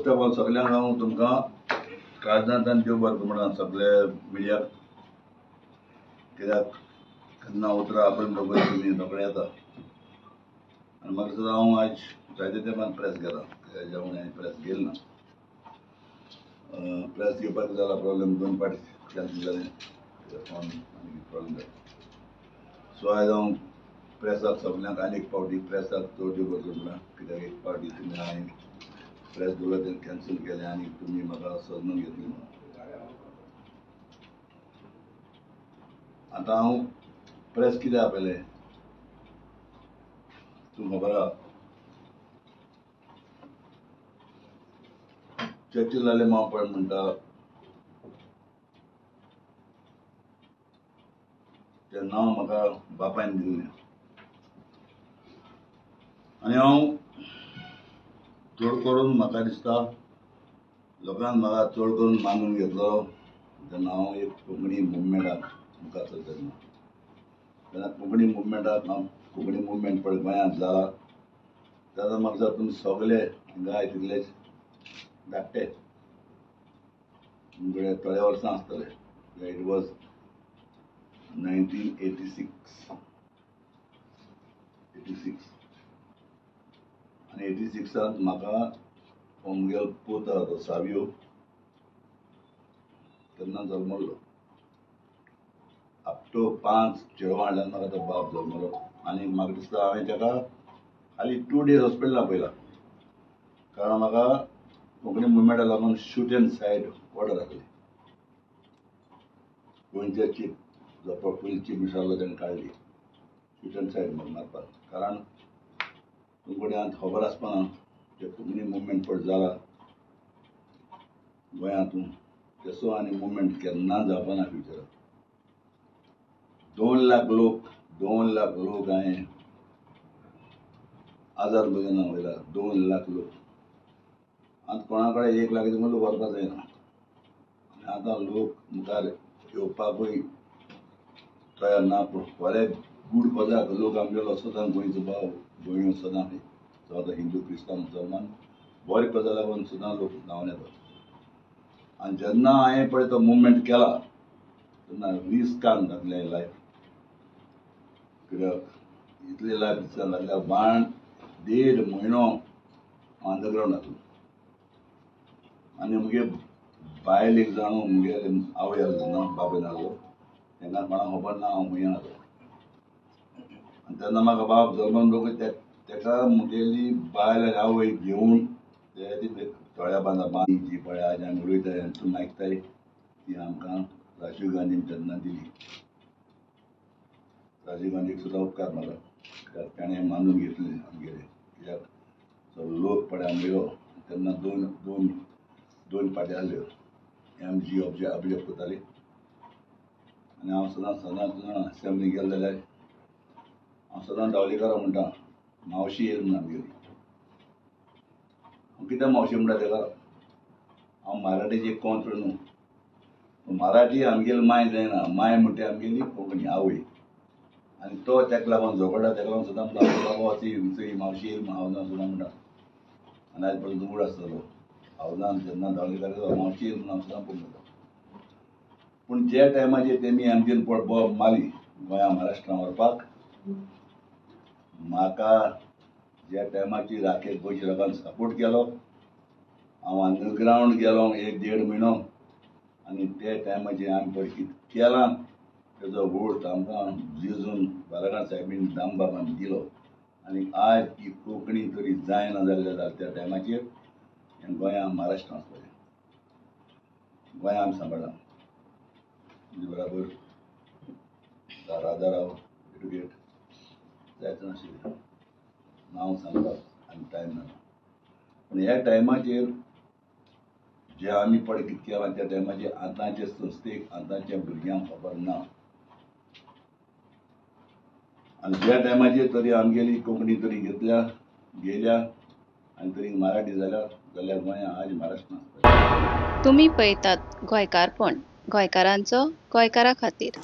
First of all सगळ्यांक हांव तुमकां काळजांतल्यान देव बरें करूं म्हणटा सगळे मिडियाक, कित्याक केन्ना उतरां आपले म्हणटकच तुमी रोखडे येता. आनी म्हाका दिसता हांव आयज जायते तेंपान प्रेस घेता, जेवण हांवें प्रेस घेयल ना. प्रेस घेवपाक जाला प्रॉब्लेम, दोन पाटी कॅन्सल जालें, फोन आनी प्रॉब्लेम जालो. सो आयज हांव प्रेसाक सगल्यांक आनी एक पावटी प्रेसाक चड देव बरें करूं म्हणटा, कित्याक एक पावटी तुमी हांवें प्रेस दवरला तें कॅन्सल केलें आनी तुमी म्हाका सजमून घेतली म्हणून. आतां हांव प्रेस कित्याक आपयलें तुमकां खबर आहा. चर्चील जालें माव पळय म्हणटा तें नांव म्हाका बापायन दिल्लें आनी हांव चड करून म्हाका दिसता लोकांक म्हाका चड करून मानून घेतलो तेन्ना हांव एक कोंकणी मुवमेंटाक मुखार सरता तेन्ना तेन्ना कोंकणी मुवमेंटाक हांव कोंकणी मुवमेंट पळय गोंयांत जाला तेन्ना म्हाका दिसता तुमी सगळे हांगा तितले धाकटे तुमकडे थोड्या वर्सां आसतले. It was 1986 86 आनी 86 म्हाका म्हगेलो पूत आहा तो सावियो तेन्ना जल्मल्लो. आपटो 5 चेडवां हाडल्यान म्हाका तो बाप जल्मलो आनी म्हाका दिसता हांवें ताका हाली 2 डेज हॉस्पिटलान पळयला, कारण म्हाका कोंकणी मुवमेंटाक लागून शूट एंड सायड ऑर्डर आसली. गोंयचे चीफ जो पयलीं चीफ मिनिस्टर आसलो तेणें काडली शूट एंड सायड म्हाका मारपाक, कारण तुमकडे आतां खबर आसपाना ते कोंकणी मुवमेंट पळय जाला गोंयांतून तसो आनी मुवमेंट केन्ना जावपाना फ्युचराक. 2 लाख लोक 2 लाख लोक हांवें आजाद भोजना वयला 2 लाख लोक. आतां कोणा कडेन 1 लाख लोक व्हरपाक जायना आनी आतां लोक मुखार येवपाकूय तयार ना. पूण बरे गूड पदाक लोक आमगेलो सदां गोंयचो भाव गोंय सदां आतां हिंदू क्रिस्तांव मुसलमान बरे पदा लागून सदां लोक धांवन येतात. आनी जेन्ना हांवें पळय तो मुवमेंट केला तेन्ना रिस्कान घातलें लायफ, कित्याक इतलें लायफ रिस्कान घातल्या बाण 1.5 म्हयनो अंडरग्रावंड आसलो. आनी मुगे बायल एक जाणू मुगेले आवय आसलो तेन्ना बापूय नासलो, तेंकां कोणाक खबर ना हांव खंय आसलो. आनी तेन्ना म्हाका बाप जल्मून लोक तेका मुगेली बायल आनी आवय घेवन ते तळ्या बांदा बांद जी पळय आज आमी उलयताय आनी तुमी आयकताय ती आमकां राजीव गांधीन तेन्ना दिली. राजीव गांधीक सुद्दां उपकार म्हाका, कित्याक ताणें मानून घेतलें आमगेलें, कित्याक जो लोक पळय आमगेलो तेन्ना दोन दोन दोन पार्टी आसल्यो, एम जी ऑब्जेक्ट करताली. आनी हांव सदां सदां सदां असेंब्ली गेलो जाल्यार हांव सदां दावलीकारा म्हणटा मावशी येयल म्हणून आमगेली. हांव कित्याक मावशी म्हणटा तेका, हांव मराठीची कोंत्र न्हू, मराठी आमगेली माय जायना, माय म्हणटा आमगेली कोंकणी आवय. आनी तो तेका लागून झगडटा, तेका लागून सदां म्हणटा बाबा ती मावशी येयल म्हणून हांव सदां म्हणटा. आनी आयज पर्यंत उड आसतलो हांव जेन्ना दावलीकार मावशी येयल म्हणून हांव सदां पळोवंक वता. पूण ज्या टायमाचेर तेमी आमगेली पळ बॉम्ब मारली गोंया महाराष्ट्रान व्हरपाक, म्हाका ज्या टायमाची राकेश गोंयच्या लोकांनी सपोर्ट केलो, हांव अंडरग्रावंड गेलो 1-1.5 म्हयनो. आनी त्या टायमाचेर आमी पळय कितें केलां तेजो वोट आमकां जिजून बारागां साहेबीन दामबाबान दिलो. आनी आज ही कोंकणी तरी जायना जाल्ले जाल्यार त्या टायमाचेर गोंया महाराष्ट्रान आसतलें. गोंया आमी सांबाळ्ळां म्हणजे बराबर राजाराव एडवोकेट जायते नाशिल्लें नांव सांगपाक आनी टायम ना. पूण ह्या टायमाचेर जे आमी पळय कितें केलां त्या टायमाचेर आतांचे संस्थेक आतांच्या भुरग्यांक खबर ना. आनी ज्या टायमाचेर तरी आमगेली कोंकणी तरी घेतल्या गेल्या आनी तरी मराठी जाल्या जाल्यार गोंया आज महाराष्ट्रान आसतलें. तुमी पळयतात गोंयकारपण, गोंयकारांचो गोंयकारा खातीर.